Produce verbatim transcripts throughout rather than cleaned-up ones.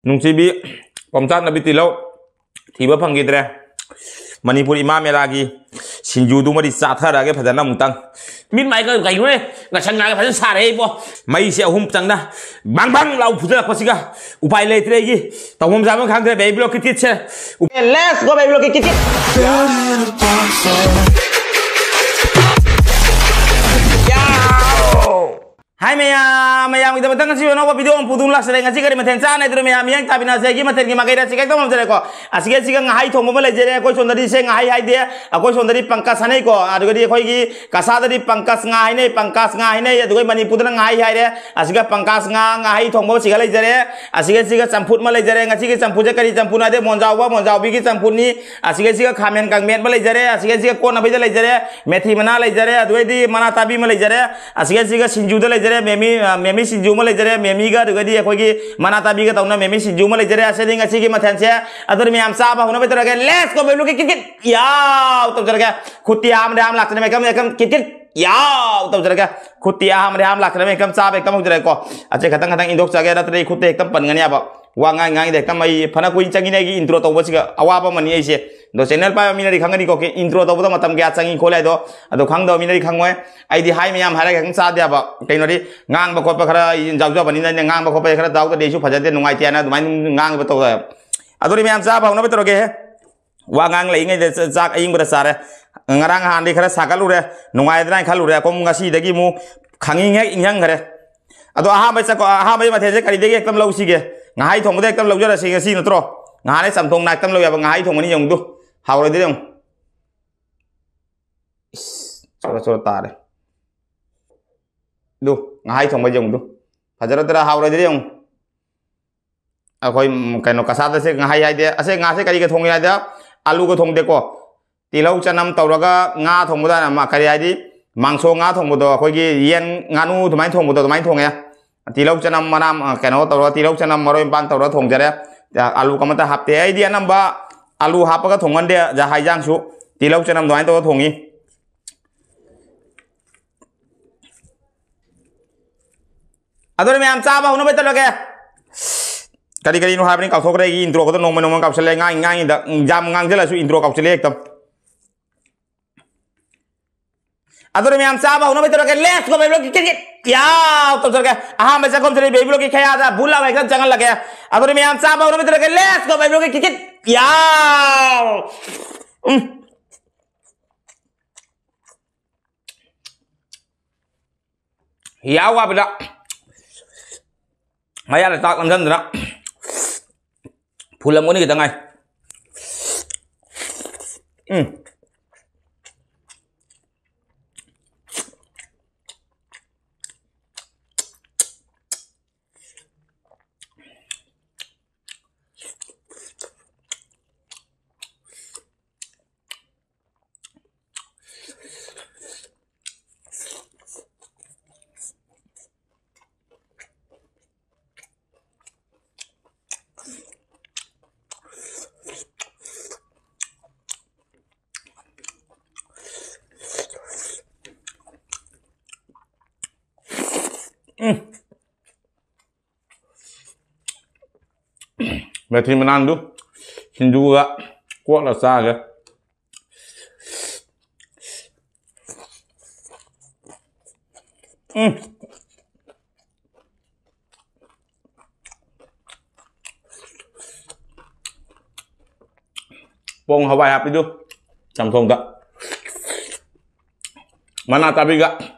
ꯅꯨꯡꯁꯤꯕꯤ ꯄꯝꯆꯥꯠꯅꯕꯤ ꯇꯤꯜꯍꯧ ꯊꯤꯕ ꯐꯪꯈꯤꯗ꯭ꯔꯦ꯫ ꯃꯅꯤꯄꯨꯔ ꯏꯃꯥ ꯃꯦꯂꯥꯒꯤ ꯁꯤꯡꯖꯨꯗꯨꯃꯗꯤ ꯆꯥꯊꯔꯛꯑꯒꯦ ꯐꯖꯅ ꯑꯃꯨꯛꯇꯪ꯫ ꯃꯤꯠ ꯃꯥꯏ ꯀꯩ-, ꯀꯩꯅꯣꯅꯦ? ꯉꯁꯪ ꯉꯥꯡꯉꯦ ꯐꯖꯅ ꯁꯥꯔꯦ ꯏꯕꯣ꯫ ꯃꯩꯁꯦ ꯑꯍꯨꯝ ꯆꯪꯅ ꯕꯪ ꯕꯪ ꯂꯥꯎ ꯐꯨꯖꯜꯂꯛꯄꯁꯤꯒ ꯎꯄꯥꯏ ꯂꯩꯇ꯭ꯔꯦ ꯑꯩꯒꯤ꯫ ꯇꯧꯐꯝ ꯆꯥꯐꯝ ꯈꯪꯗ꯭ꯔꯦ ꯕꯦꯕꯤ ꯕ꯭ꯂꯣꯛ ꯀꯤꯠ ꯀꯤꯠꯁꯦ꯫ Let's go ꯕꯦꯕꯤ ꯕ꯭ꯂꯣꯛ ꯀꯤꯠ ꯀꯤꯠ꯫ ꯌꯥꯎ! ꯍꯥꯏ ꯃꯌꯥꯝ, ꯃꯌꯥꯝꯒꯤꯗꯃꯛꯇ ꯉꯁꯤ ꯑꯅꯧꯕ ꯚꯤꯗꯤꯑꯣ ꯑꯃ ꯄꯨꯗꯨꯅ ꯂꯥꯛꯆꯔꯦ꯫ ꯉꯁꯤ ꯀꯔꯤ ꯃꯊꯦꯜ ꯆꯥꯅꯤ ꯍꯥꯏꯗꯨꯅ ꯃꯌꯥꯝ ꯃꯤꯠꯌꯦꯡ ꯇꯥꯕꯤꯅ ꯑꯁꯤꯒꯤ ꯃꯊꯦꯜꯒꯤ ꯃꯥꯏꯀꯩꯗ ꯑꯁꯤꯒ ꯍꯦꯛꯇ ꯍꯧꯖꯔꯦꯀꯣ꯫ ꯑꯁꯤꯒ ꯑꯁꯤꯒ ꯉꯥꯍꯩ ꯊꯣꯡꯕ ꯑꯃ ꯂꯩꯖꯔꯦ꯫ ꯑꯩꯈꯣꯏ ꯁꯣꯝꯗꯗꯤ ꯁꯦ ꯉꯥꯍꯩ ꯍꯥꯏꯗꯦ, ꯑꯩꯈꯣꯏ ꯁꯣꯝꯗꯗꯤ ꯄꯪꯀꯁ ꯍꯥꯏꯅꯩꯀꯣ꯫ ꯑꯗꯨꯒꯗꯤ ꯑꯩꯈꯣꯏꯒꯤ ꯀꯁꯥꯗꯗꯤ ꯄꯪꯀꯁ ꯉꯥ ꯍꯥꯏꯅꯩ, ꯄꯪꯀꯁ ꯉꯥ ꯍꯥꯏꯅꯩ꯫ ꯑꯗꯨꯒ ꯃꯅꯤꯄꯨꯔꯗꯅ ꯉꯥꯍꯩ ꯍꯥꯏꯔꯦ꯫ ꯑꯁꯤꯒ ꯄꯪꯀꯁ ꯉꯥ, ꯉꯥꯍꯩ ꯊꯣꯡꯕ ꯑꯁꯤꯒ ꯂꯩꯖꯔꯦ꯫ ꯑꯁꯤꯒ ꯑꯁꯤꯒ ꯆꯝꯐꯨꯠ ꯑꯃ ꯂꯩꯖꯔꯦ꯫ ꯉꯁꯤꯒꯤ ꯆꯝꯐꯨꯠꯁꯦ ꯀꯔꯤ ꯆꯝꯐꯨꯠꯅꯣ ꯍꯥꯏꯗꯤ ꯃꯣꯟꯖꯥꯎꯕ, ꯃꯣꯟꯖꯥꯎꯕꯤꯒꯤ ꯆꯝꯐꯨꯠꯅꯤ꯫ ꯑꯁꯤꯒ ꯑꯁꯤꯒ ꯈꯥꯃꯦꯟ ꯀꯥꯡꯃꯦꯠ ꯑꯃ ꯂꯩꯖꯔꯦ꯫ ꯑꯁꯤꯒ ꯑꯁꯤꯒ ꯀꯣꯠꯅꯕꯩꯗ ꯂꯩꯖꯔꯦ꯫ ꯃꯦꯊꯤ ꯃꯅꯥ ꯂꯩꯖꯔꯦ꯫ ꯑꯗꯨꯒꯩꯗꯤ ꯃꯅꯥ ꯇꯥꯕꯤ ꯑꯃ ꯂꯩꯖꯔꯦ꯫ ꯑꯁꯤꯒ ꯑꯁꯤꯒ ꯁꯤꯡꯖꯨꯗ ꯂꯩꯖꯔꯦ꯫ ꯃꯦꯃꯤ, ꯑ, ꯃꯦꯃꯤ ꯁꯤꯡꯖꯨ ꯑꯃ ꯂꯩꯖꯔꯦ꯫ ꯃꯦꯃꯤꯒ ꯑꯗꯨꯒꯗꯤ ꯑꯩꯈꯣꯏꯒꯤ ꯃꯅꯥ ꯇꯥꯕꯤꯒ ꯇꯧꯅ ꯃꯦꯃꯤ ꯁꯤꯡꯖꯨ ꯑꯃ ꯂꯩꯖꯔꯦ꯫ ꯑꯁꯤꯗꯤ ꯉꯁꯤꯒꯤ ꯃꯊꯦꯜꯁꯦ꯫ ꯑꯗꯨꯅ ꯃꯌꯥꯝ ꯆꯥꯕ ꯍꯧꯅꯕ ꯇꯧꯔꯒꯦ꯫ Let's go ꯕꯦꯕꯤ ꯕ꯭ꯂꯣꯛ ꯀꯤꯠ ꯀꯤꯠ ꯀꯤꯠ꯫ ꯌꯥꯎ ꯇꯧꯖꯔꯒꯦ꯫ ꯈꯨꯠꯇꯤ ꯑꯍꯥꯟꯕꯗ ꯑꯍꯥꯟꯕ ꯂꯥꯛꯇꯅ ꯃꯦꯀꯝ ꯃꯦꯀꯝ ꯀꯤꯠ ꯀꯤꯠ ꯌꯥꯎ ꯇꯧꯖꯔꯒꯦ꯫ ꯈꯨꯠꯇꯤ ꯑꯍꯥꯟꯕꯗ ꯑꯍꯥꯟꯕ ꯂꯥꯛꯇꯅ ꯃꯦꯀꯝ ꯆꯥꯕ ꯍꯦꯛꯇ ꯍꯧꯖꯔꯦꯀꯣ꯫ ꯑꯁꯦ ꯈꯇꯪ ꯈꯇꯪ ꯏꯟꯊꯣꯛꯆꯒꯦ, ꯅꯠꯇ꯭ꯔꯗꯤ ꯈꯨꯠꯇ ꯍꯦꯛꯇ ꯄꯟꯒꯅꯤ ꯍꯥꯏꯕ꯫ ꯋꯥ ꯉꯥꯡ ꯉꯥꯡꯉꯤꯗ ꯍꯦꯛꯇ ꯃꯩ ꯐꯅ ꯀꯨꯏꯅ ꯆꯪꯉꯤꯅꯦ ꯑꯩꯒꯤ intro ꯇꯧꯕꯁꯤꯒ꯫ ꯑꯋꯥꯕ ꯑꯃꯅꯤ ꯑꯩꯁꯦ꯫ ꯑꯗꯣ channel ꯄꯥꯏꯕ ꯃꯤꯅꯗꯤ ꯈꯪꯒꯅꯤꯀꯣ, ꯀꯦ-, intro ꯇꯧꯕꯗ ꯃꯇꯝ ꯀꯌꯥ ꯆꯪꯉꯤ ꯈꯣꯠꯂꯤ ꯍꯥꯏꯗꯣ꯫ ꯑꯗꯣ ꯈꯪꯗꯕ ꯃꯤꯅꯗꯤ ꯈꯪꯉꯣꯏ꯫ ꯑꯩꯗꯤ ꯍꯥꯏ ꯃꯌꯥꯝ ꯍꯥꯏꯔꯒ ꯈꯤꯇꯪ ꯆꯥꯗꯦ ꯍꯥꯏꯕ꯫ ꯀꯩꯅꯣꯗꯤ ꯉꯥꯡꯕ ꯈꯣꯠꯄ ꯈꯔ ꯌꯥꯎꯖꯕꯅꯤꯅ ꯑꯩꯅ ꯉꯥꯡꯕ ꯈꯣꯠꯄ ꯈꯔ ꯇꯧꯗ꯭ꯔꯗꯤ ꯑꯩꯁꯨ ꯐꯖꯗꯦ, ꯅꯨꯡꯉꯥꯏꯇꯦ ꯍꯥꯏꯅ ꯑꯗꯨꯃꯥꯏꯅ ꯉꯥꯡꯕ ꯇꯧꯋꯦ꯫ ꯑꯗꯨꯗꯤ ꯃꯌꯥꯝ ꯆꯥꯕ ꯍꯧꯅꯕ ꯇꯧꯔꯒꯦ꯫ ꯋꯥ ꯉꯥꯡ ꯂꯩꯉꯩꯗ ꯆ-, ꯆꯥꯛ ꯑꯏꯪꯕꯗ ꯆꯥꯔꯦ꯫ ꯉꯔꯥꯡ ꯅꯍꯥꯟꯗꯤ ꯈꯔ ꯁꯥꯒꯠꯂꯨꯔꯦ, ꯅꯨꯡꯉꯥꯏꯗꯅ ꯈꯜꯂꯨꯔꯦ꯫ ꯑꯩꯈꯣꯏ ꯉꯁꯤꯗꯒꯤ ꯑꯃꯨꯛ ꯈꯪꯏꯪ ꯍꯦꯛ ꯏꯪꯍꯟꯈ꯭ꯔꯦ꯫ ꯑꯗꯣ ꯑꯍꯥꯟꯕ ꯆꯥꯛ-, ꯑꯍꯥꯟꯕꯒꯤ ꯃꯊꯦꯜꯁꯦ ꯀꯔꯤꯗꯒꯤ ꯍꯦꯛꯇ ꯂꯧꯁꯤꯒꯦ? ꯉꯥꯍꯩ ꯊꯣꯡꯕꯗ ꯍꯦꯛꯇ ꯂꯧꯖꯔꯁꯤ ꯉꯁꯤ ꯅꯠꯇ꯭ꯔꯣ? ꯉꯍꯥꯟꯅꯦ ꯆꯝꯊꯣꯡꯅ ꯍꯦꯛꯇ ꯂꯧ ꯌꯥꯕ ꯉꯥꯍꯩ ꯊꯣꯡꯕꯅꯤ ꯌꯦꯡꯉꯨꯗꯨ꯫ ꯍꯥꯎꯔꯣꯏꯗꯣꯏꯔ ꯌꯦꯡꯉꯨ꯫ ꯏꯁ, ꯆꯣꯔ ꯆꯣꯔ ꯇꯥꯔꯦ꯫ ꯑꯗꯨ ꯉꯥꯍꯩ ꯊꯣꯡꯕ ꯌꯦꯡꯉꯨꯗꯨ꯫ ꯐꯖꯔꯗ꯭ꯔꯥ, ꯍꯥꯎꯔꯣꯏꯗ꯭ꯔꯥ ꯌꯦꯡꯉꯨ꯫ ꯑꯩꯈꯣꯏ, ꯎꯝ, ꯀꯩꯅꯣ, ꯀꯁꯥꯗꯁꯦ ꯉꯥꯍꯩ ꯍꯥꯏꯗꯦ꯫ ꯑꯁꯦ ꯉꯥꯁꯦ ꯀꯔꯤꯒ ꯊꯣꯡꯉꯤ ꯍꯥꯏꯗ? ꯑꯂꯨꯒ ꯊꯣꯡꯗꯦꯀꯣ꯫ ꯇꯤꯜꯍꯧ ꯆꯅꯝ ꯇꯧꯔꯒ ꯉꯥ ꯊꯣꯡꯕꯗ ꯑꯃ, ꯀꯔꯤ ꯍꯥꯏꯗꯤ, ꯃꯥꯡꯁꯣ ꯉꯥ ꯊꯣꯡꯕꯗꯣ, ꯑꯩꯈꯣꯏꯒꯤ ꯌꯦꯟ, ꯉꯥꯅꯨ ꯑꯗꯨꯃꯥꯏꯅ ꯊꯣꯡꯕꯗꯣ, ꯑꯗꯨꯃꯥꯏꯅ ꯊꯣꯡꯉꯦ꯫ ꯇꯤꯜꯍꯧ ꯆꯅꯝ ꯃꯅꯥ, ꯑ, ꯀꯩꯅꯣ ꯇꯧꯔꯒ, ꯇꯤꯜꯍꯧ ꯆꯅꯝ ꯃꯔꯣꯏ ꯃꯄꯥꯡ ꯇꯧꯔꯒ ꯊꯣꯡꯖꯔꯦ꯫ ꯑ, ꯑꯂꯨ ꯑꯃꯠꯇ ꯍꯥꯞꯇꯦ꯫ ꯑꯩꯗꯤ ꯑꯅꯝꯕ ꯑꯂꯨ ꯍꯥꯞꯄꯒ ꯊꯣꯡꯒꯟꯗꯦ, ꯖ-, ꯍꯥꯏꯖꯥꯡꯁꯨ꯫ ꯇꯤꯜꯍꯧ ꯆꯅꯝ ꯑꯗꯨꯃꯥꯏꯅ ꯇꯧꯔꯒ ꯊꯣꯡꯉꯤ꯫ ꯑꯗꯨꯅ ꯃꯌꯥꯝ ꯆꯥꯕ ꯍꯧꯅꯕ ꯇꯧꯔꯒꯦ꯫ ꯀꯔꯤ ꯀꯔꯤꯅꯣ ꯍꯥꯏꯕꯅꯤ ꯀꯥꯎꯊꯣꯛꯈ꯭ꯔꯦ꯫ ꯑꯩꯒꯤ intro ꯈꯛꯇ ꯅꯣꯡꯃ ꯅꯣꯡꯃ ꯀꯥꯎꯁꯜꯂꯦ꯫ ꯉꯥꯡ ꯉꯥꯡꯉꯤꯗ ꯌꯥꯝ ꯉꯥꯡꯁꯤꯜꯂꯁꯨ intro ꯀꯥꯎꯁꯜꯂꯦ ꯍꯦꯛꯇ꯫ ꯑꯗꯨꯅ ꯃꯌꯥꯝ ꯆꯥꯕ ꯍꯧꯅꯕ ꯇꯧꯔꯒꯦ꯫ Let's go, baby, ꯂꯣꯛꯀꯤ ꯈꯤꯠ ꯈꯤꯠ꯫ ꯌꯥꯎ! ꯇꯧꯖꯔꯒꯦ꯫ ꯑꯍꯥꯟꯕ ꯆꯥꯛꯈꯨꯝꯁꯤꯗ baby ꯂꯣꯛꯀꯤ ꯈꯌꯥꯗ ꯕꯨꯜ ꯂꯥꯎ ꯍꯦꯛꯇ ꯆꯪꯍꯜꯂꯒꯦ꯫ ꯑꯗꯨꯅ ꯃꯌꯥꯝ ꯆꯥꯕ ꯍꯧꯅꯕ ꯇꯧꯔꯒꯦ꯫ Let's go, baby ꯂꯣꯛꯀꯤ ꯈꯤꯠ ꯈꯤꯠ꯫ ꯌꯥꯎ! ꯎꯝ꯫ ꯌꯥꯎ ꯍꯥꯏꯕꯗ ꯃꯌꯥꯗ ꯆꯥꯛ ꯅꯝꯁꯤꯟꯗꯅ ꯐꯨꯜꯂꯝꯒꯅꯤ ꯈꯤꯇꯪ ꯉꯥꯏ꯫ ꯎꯝ꯫ ꯎꯝ꯫ ꯃꯦꯊꯤ ꯃꯅꯥꯗꯨ ꯁꯤꯡꯖꯨꯒ ꯀꯣꯠꯂ ꯆꯥꯒꯦ꯫ ꯎꯝ꯫ ꯄꯣꯡ ꯍꯋꯥꯏ ꯍꯥꯞꯄꯤꯗꯨ ꯆꯝꯊꯣꯡꯗ꯫ ꯃꯅꯥ ꯆꯥꯕꯤꯒ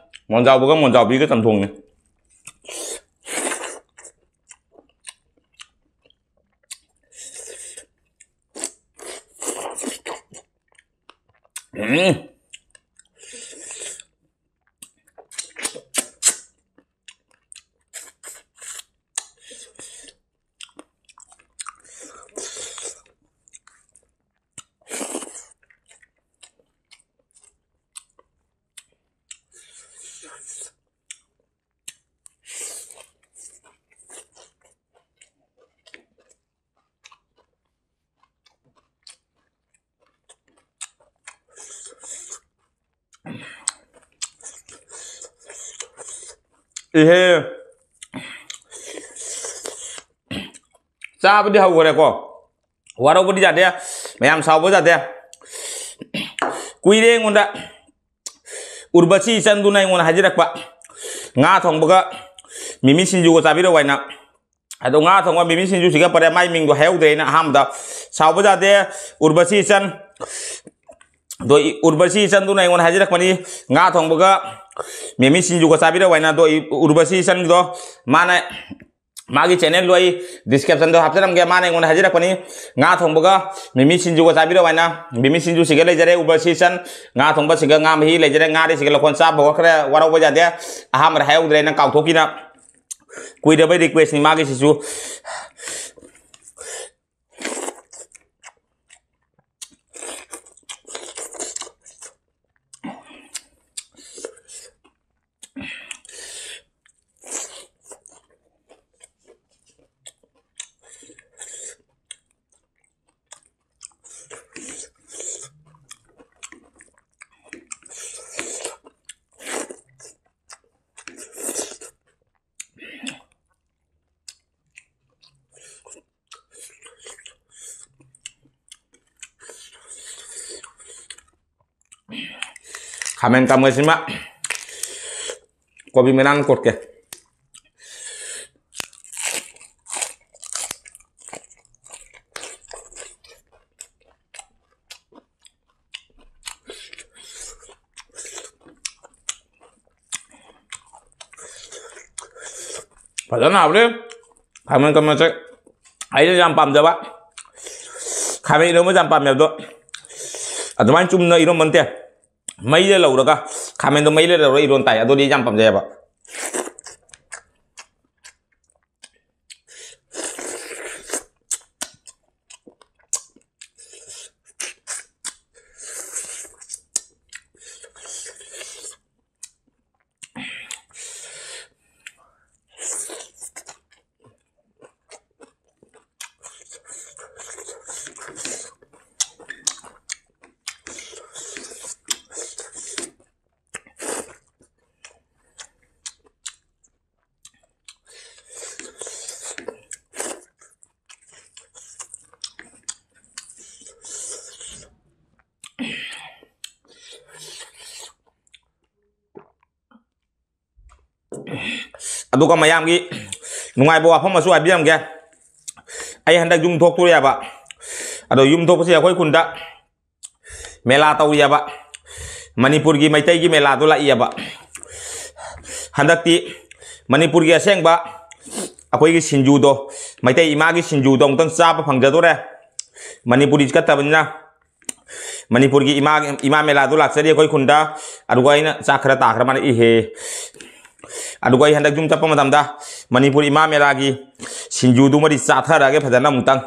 ꯃꯣꯟꯖꯥꯎꯕꯒ ꯃꯣꯟꯖꯥꯎꯕꯤꯒ ꯆꯝꯊꯣꯡꯅꯤ꯫ ꯎꯝ꯫ ꯏꯍꯦ꯫ ꯆꯥꯕꯗꯤ ꯍꯧꯈ꯭ꯔꯦꯀꯣ꯫ ꯋꯥꯔꯧꯕꯗꯤ ꯌꯥꯗꯦ, ꯃꯌꯥꯝ ꯁꯥꯎꯕ ꯌꯥꯗꯦ꯫ ꯀꯨꯏꯔꯦ ꯑꯩꯉꯣꯟꯗ ꯎꯔꯕꯁꯤ ꯏꯆꯟꯗꯨꯅ ꯑꯩꯉꯣꯟꯗ ꯍꯥꯏꯖꯔꯛꯄ, "ꯉꯥ ꯊꯣꯡꯕꯒ ꯃꯤꯃꯤ ꯁꯤꯡꯖꯨꯒ ꯆꯥꯕꯤꯔꯛꯑꯣ" ꯍꯥꯏꯅ꯫ ꯑꯗꯣ ꯉꯥ ꯊꯣꯡꯕ ꯃꯤꯃꯤ ꯁꯤꯡꯖꯨꯁꯤꯒ ꯄꯔꯦ, ꯃꯥꯏ ꯃꯤꯡꯗꯣ ꯍꯥꯏꯍꯧꯗ꯭ꯔꯦ ꯑꯩꯅ ꯑꯍꯥꯟꯕꯗ꯫ ꯁꯥꯎꯕ ꯌꯥꯗꯦ, ꯎꯔꯕꯁꯤ ꯏꯆꯟ꯫ ꯑꯗꯣ ꯏ-, ꯎꯔꯕꯁꯤ ꯏꯆꯟꯗꯨꯅ ꯑꯩꯉꯣꯟꯗ ꯍꯥꯏꯖꯔꯛꯄꯅꯤ, "ꯉꯥ ꯊꯣꯡꯕꯒ ꯃꯤꯃꯤ ꯁꯤꯡꯖꯨꯒ ꯆꯥꯕꯤꯔꯛꯑꯣ" ꯍꯥꯏꯅ꯫ ꯑꯗꯣ ꯏ-, ꯎꯔꯕꯁꯤ ꯏꯆꯟꯒꯤꯗꯣ ꯃꯥꯅ, ꯃꯥꯒꯤ channelꯗꯣ ꯑꯩ descriptionꯗ ꯍꯥꯞꯆꯔꯝꯒꯦ꯫ ꯃꯥꯅ ꯑꯩꯉꯣꯟꯗ ꯍꯥꯏꯖꯔꯛꯄꯅꯤ, "ꯉꯥ ꯊꯣꯡꯕꯒ ꯃꯤꯃꯤ ꯁꯤꯡꯖꯨꯒ ꯆꯥꯕꯤꯔꯛꯑꯣ" ꯍꯥꯏꯅ꯫ ꯃꯤꯃꯤ ꯁꯤꯡꯖꯨꯁꯤꯒ ꯂꯩꯖꯔꯦ, ꯎꯔꯕꯁꯤ ꯏꯆꯟ꯫ ꯉꯥ ꯊꯣꯡꯕꯁꯤꯒ ꯉꯥ ꯃꯍꯤ ꯂꯩꯖꯔꯦ, ꯉꯥꯔꯤꯁꯤꯒ ꯂꯧꯈꯣꯟ ꯆꯥꯕ ꯍꯧꯔꯛꯈ꯭ꯔꯦ, ꯋꯥꯔꯧꯕ ꯌꯥꯗꯦ꯫ ꯑꯍꯥꯟꯕꯗ ꯍꯥꯏꯍꯧꯗ꯭ꯔꯦ, ꯅꯪ ꯀꯥꯎꯊꯣꯛꯈꯤꯅ꯫ ꯀꯨꯏꯔꯕꯩ requestꯅꯤ ꯃꯥꯒꯤꯁꯤꯁꯨ꯫ ꯈꯥꯃꯦꯟ ꯀꯥꯡꯃꯦꯠꯁꯤꯃ ꯀꯣꯕꯤ ꯃꯅꯥꯅ ꯀꯣꯠꯀꯦ꯫ ꯐꯖꯅ ꯍꯥꯎꯔꯦ꯫ ꯈꯥꯃꯦꯟ ꯀꯥꯡꯃꯦꯠꯁꯦ ꯑꯩꯅ ꯌꯥꯝ ꯄꯥꯝꯖꯕ, ꯈꯥꯃꯦꯟ ꯏꯔꯣꯟꯕ ꯌꯥꯝ ꯄꯥꯝꯃꯦ꯫ ꯑꯗꯣ ꯑꯗꯨꯃꯥꯏꯅ ꯆꯨꯝꯅ ꯏꯔꯣꯟꯕ ꯅꯠꯇꯦ, ꯃꯩꯗ ꯂꯧꯔꯒ, ꯈꯥꯃꯦꯟꯗꯣ ꯃꯩꯗ ꯂꯧꯔꯒ ꯏꯔꯣꯟ ꯇꯥꯏ꯫ ꯑꯗꯨꯗꯤ ꯑꯩ ꯌꯥꯝ ꯄꯥꯝꯖꯩꯑꯕ꯫ ꯑꯗꯨꯒ ꯃꯌꯥꯝꯒꯤ ꯅꯨꯡꯉꯥꯏꯕ ꯋꯥꯐꯝ ꯑꯃꯁꯨ ꯍꯥꯏꯕꯤꯔꯝꯒꯦ꯫ ꯑꯩ ꯍꯟꯗꯛ ꯌꯨꯝ ꯊꯣꯛꯇꯣꯔꯦꯕ꯫ ꯑꯗꯣ ꯌꯨꯝ ꯊꯣꯛꯄꯁꯦ ꯑꯩꯈꯣꯏ ꯈꯨꯟꯗ ꯃꯦꯂꯥ ꯇꯧꯔꯤꯑꯕ꯫ ꯃꯅꯤꯄꯨꯔꯒꯤ ꯃꯩꯇꯩꯒꯤ ꯃꯦꯂꯥꯗꯣ ꯂꯥꯛꯏꯑꯕ꯫ ꯍꯟꯗꯛꯇꯤ ꯃꯅꯤꯄꯨꯔꯒꯤ ꯑꯁꯦꯡꯕ ꯑꯩꯈꯣꯏꯒꯤ ꯁꯤꯡꯖꯨꯗꯣ, ꯃꯩꯇꯩ ꯏꯃꯥꯒꯤ ꯁꯤꯡꯖꯨꯗꯣ ꯑꯃꯨꯛꯇꯪ ꯆꯥꯕ ꯐꯪꯖꯗꯣꯔꯦ꯫ ꯃꯅꯤꯄꯨꯔꯤ ꯆꯠꯇꯕꯅꯤꯅ꯫ ꯃꯅꯤꯄꯨꯔꯒꯤ ꯏꯃꯥ, ꯏꯃꯥ ꯃꯦꯂꯥꯗꯣ ꯂꯥꯛꯆꯔꯤ ꯑꯩꯈꯣꯏ ꯈꯨꯟꯗ꯫ ꯑꯗꯨꯒ ꯑꯩꯅ ꯆꯥꯛ ꯈꯔ ꯇꯥꯈ꯭ꯔ ꯃꯥꯜꯂꯦ, ꯏꯍꯦ꯫ ꯑꯗꯨꯒ ꯑꯩ ꯍꯟꯗꯛ ꯌꯨꯝ ꯆꯠꯄ ꯃꯇꯝꯗ ꯃꯅꯤꯄꯨꯔ ꯏꯃꯥ ꯃꯦꯂꯥꯒꯤ ꯁꯤꯡꯖꯨꯗꯨꯃꯗꯤ ꯆꯥꯊꯔꯛꯑꯒꯦ ꯐꯖꯅ ꯑꯃꯨꯛꯇꯪ꯫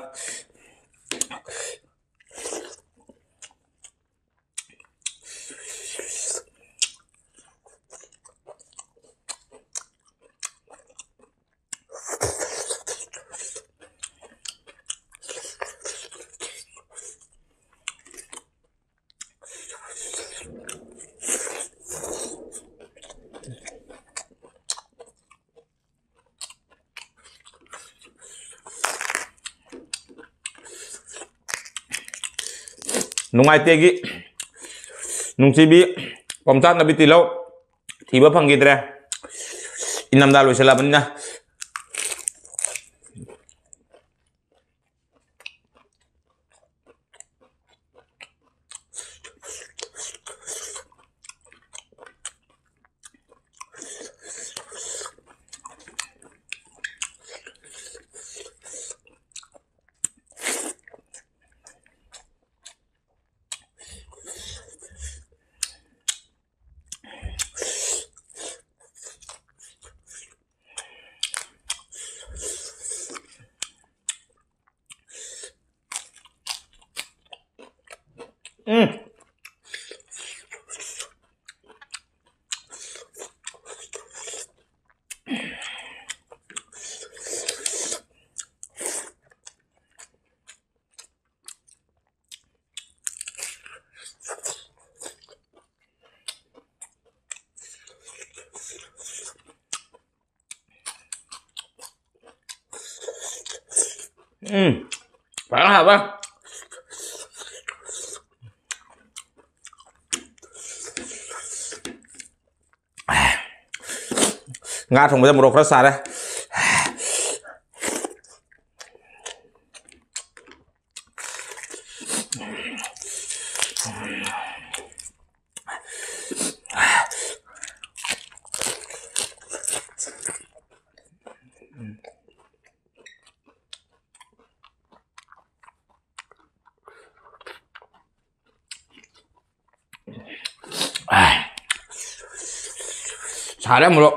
ꯅꯨꯡꯉꯥꯏꯇꯦꯒꯤ ꯅꯨꯡꯁꯤꯕꯤ ꯄꯣꯝꯆꯥꯠꯅꯕꯤ ꯇꯤꯜꯍꯧ ꯊꯤꯕ ꯐꯪꯈꯤꯗ꯭ꯔꯦ꯫ ꯏꯅꯝꯗꯥ ꯂꯣꯏꯁꯤꯜꯂꯕꯅꯤꯅ꯫ ꯎꯝ꯫ ꯎꯝ꯫ ꯐꯖꯅ ꯍꯥꯎꯕ꯫ ꯉꯥ ꯊꯣꯡꯕꯗ ꯃꯣꯔꯣꯛ ꯈꯔ ꯁꯥꯔꯦ꯫ ꯁꯥꯔꯦ ꯃꯣꯔꯣꯛ꯫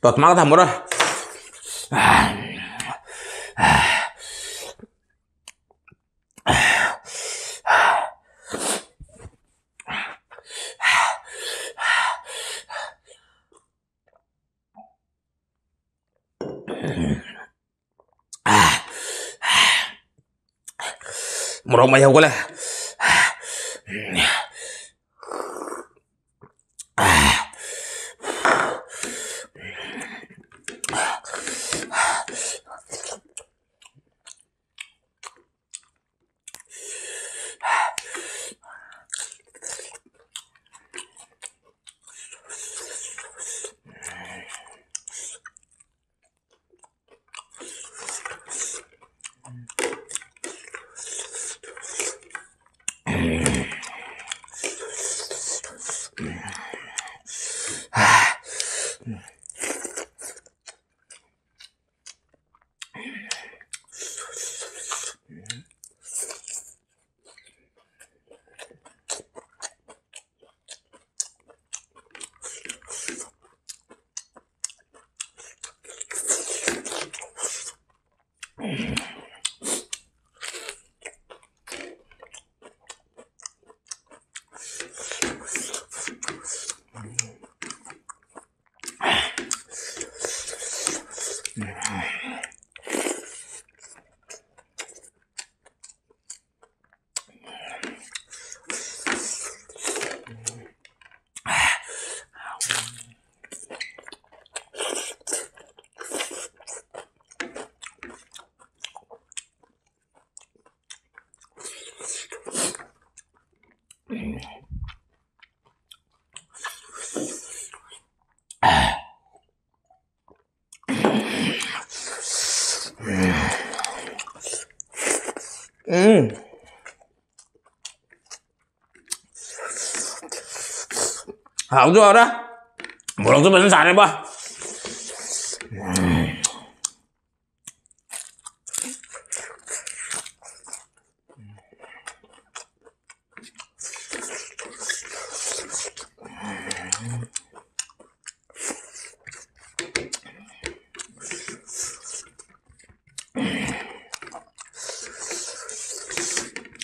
ꯇꯣ, ꯊꯝꯃꯒ ꯊꯝꯃꯨꯔꯣ꯫ ꯃꯣꯔꯣꯛ ꯃꯍꯤ ꯍꯧꯒꯠꯂꯦ꯫ ꯎꯝ꯫ ꯍꯥꯎꯁꯨ ꯍꯥꯎꯔꯦ꯫ ꯃꯣꯔꯣꯛꯁꯨ ꯐꯖꯅ ꯁꯥꯔꯦꯕ꯫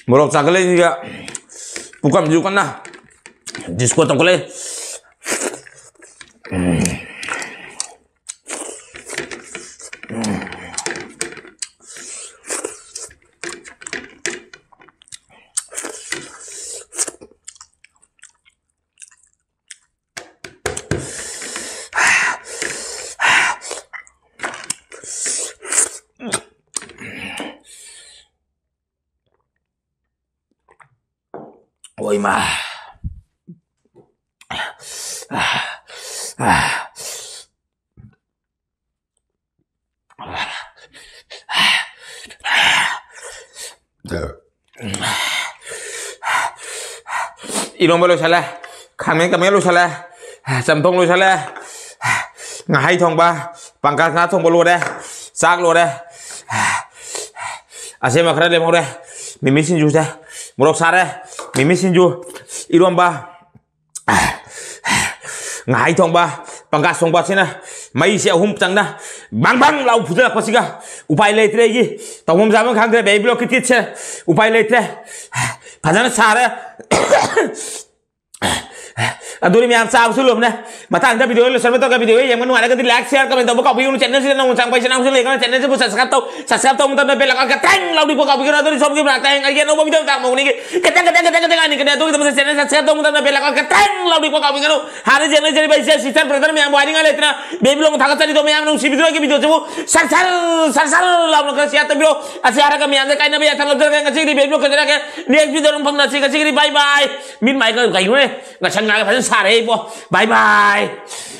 ꯃꯣꯔꯣꯛ ꯆꯥꯈꯠꯂꯛꯏꯁꯤꯒ ꯄꯨꯈꯝꯁꯤꯁꯨ ꯀꯟꯅ disco ꯇꯧꯈꯠꯂꯛꯏ꯫ ꯍꯣꯏ ꯃꯥ꯫ ꯏꯔꯣꯝꯕ ꯂꯣꯏꯁꯜꯂꯦ, ꯈꯥꯃꯦꯟ ꯀꯥꯃꯦꯟ ꯂꯣꯏꯁꯜꯂꯦ, ꯆꯝꯊꯣꯡ ꯂꯣꯏꯁꯜꯂꯦ, ꯉꯥꯍꯩ ꯊꯣꯡꯕ, ꯄꯪꯀꯥꯁ ꯉꯥ ꯊꯣꯡꯕ ꯂꯣꯏꯔꯦ, ꯆꯥꯛ ꯂꯣꯏꯔꯦ, ꯑꯁꯦꯝꯕ ꯈꯔ ꯂꯦꯝꯍꯧꯔꯦ꯫ ꯃꯤꯃꯤ ꯁꯤꯡꯖꯨꯁꯦ ꯃꯣꯔꯣꯛ ꯁꯥꯔꯦ, ꯃꯤꯃꯤ ꯁꯤꯡꯖꯨ, ꯏꯔꯣꯝꯕ, ꯉꯥꯍꯩ ꯊꯣꯡꯕ, ꯄꯪꯀꯥꯁ ꯊꯣꯡꯕ, ꯁꯤꯅ ꯃꯩꯁꯦ ꯑꯍꯨꯝ ꯆꯪꯅ ꯕꯪ ꯕꯪ ꯂꯥꯎ ꯐꯨꯖꯜꯂꯛꯄꯁꯤꯒ ꯎꯄꯥꯏ ꯂꯩꯇ꯭ꯔꯦ꯫ ꯑꯩꯒꯤ ꯇꯧꯐꯝ ꯆꯥꯐꯝ ꯈꯪꯗ꯭ꯔꯦ, ꯕꯦꯕꯤ ꯕ꯭ꯂꯣꯛꯀꯤ ꯇꯤꯠꯁꯦ ꯎꯄꯥꯏ ꯂꯩꯇ꯭ꯔꯦ꯫ ꯐꯖꯅ ꯁꯥꯔꯦ꯫ ꯑꯗꯨꯗꯤ ꯃꯌꯥꯝ ꯆꯥꯕꯁꯨ ꯂꯣꯏꯕꯅꯦ꯫ ꯃꯊꯪꯗ video ꯂꯣꯏꯁꯟꯕ ꯇꯧꯔꯒ video ꯌꯦꯡꯕ ꯅꯨꯡꯉꯥꯏꯔꯒꯗꯤ like, share, comment ꯇꯧꯕ ꯀꯥꯎꯕꯤꯒꯅꯨ꯫ Channel ꯁꯤꯗ ꯅꯧꯅ ꯆꯪꯕ ꯍꯥꯏꯁꯦ ꯅꯪꯁꯨ ꯂꯩꯔꯒꯅ channel ꯁꯤꯕꯨ subscribe ꯇꯧ꯫ Subscribe ꯇꯧꯕ ꯃꯇꯝꯗ bell icon ꯈꯇꯪ ꯂꯥꯎꯗꯤ ꯀꯣꯛ ꯀꯥꯎꯕꯤꯒꯅꯨ꯫ ꯑꯗꯨꯗꯤ ꯁꯣꯝꯒꯤ ꯃꯅꯥꯛꯇ ꯍꯌꯦꯡ ꯑꯩꯒꯤ ꯑꯅꯧꯕ video ꯃꯇꯥꯡ ꯃꯧꯅꯤꯒꯤ ꯈꯤꯇꯪ, ꯈꯤꯇꯪ, ꯈꯤꯇꯪ, ꯈꯤꯇꯪ ꯉꯥꯏꯅꯤꯡꯒꯅꯤ꯫ ꯑꯗꯨꯒꯤꯗꯃꯛꯇ channel subscribe ꯇꯧꯕ ꯃꯇꯝꯗ bell icon ꯈꯇꯪ ꯂꯥꯎꯗꯤ ꯀꯣꯛ ꯀꯥꯎꯕꯤꯒꯅꯨ꯫ ꯍꯥꯟꯅ ꯌꯦꯡꯅꯖꯔꯤꯕ ꯑꯩꯁꯦ sister brother ꯃꯌꯥꯝꯕꯨ ꯍꯥꯏꯅꯤꯡꯉꯥꯏ ꯂꯩꯇꯅ baby ꯕ꯭ꯂꯣꯛ ꯊꯥꯒꯠꯆꯔꯤꯗꯣ ꯃꯌꯥꯝ ꯅꯨꯡꯁꯤꯕꯤꯗꯨꯅ ꯑꯩꯒꯤ video ꯁꯤꯕꯨ ꯁꯔ ꯁꯔ, ꯁꯔ ꯁꯔ ꯂꯥꯎꯅ ꯈꯔ share ꯇꯧꯕꯤꯔꯣ꯫ ꯑꯁꯤ ꯍꯥꯏꯔꯒ ꯃꯌꯥꯝꯗ ꯀꯥꯏꯅꯕ ꯌꯥꯊꯪ ꯂꯧꯖꯔꯒꯦ꯫ ꯉꯁꯤꯒꯤꯗꯤ baby ꯕ꯭ꯂꯣꯛ ꯀꯩꯗꯧꯔꯒꯦ? Next video ꯗ ꯑꯃꯨꯛ ꯐꯪꯅꯁꯤ꯫ ꯉꯁꯤꯒꯤꯗꯤ bye bye꯫ ꯃꯤꯠ ꯃꯥꯏ ꯀꯩꯅꯣꯅꯦ? ꯉꯁꯪ ꯉꯥꯡꯉꯦ ꯐꯖꯅ ꯁꯥꯔꯦ ꯏꯕꯣ꯫ Bye bye꯫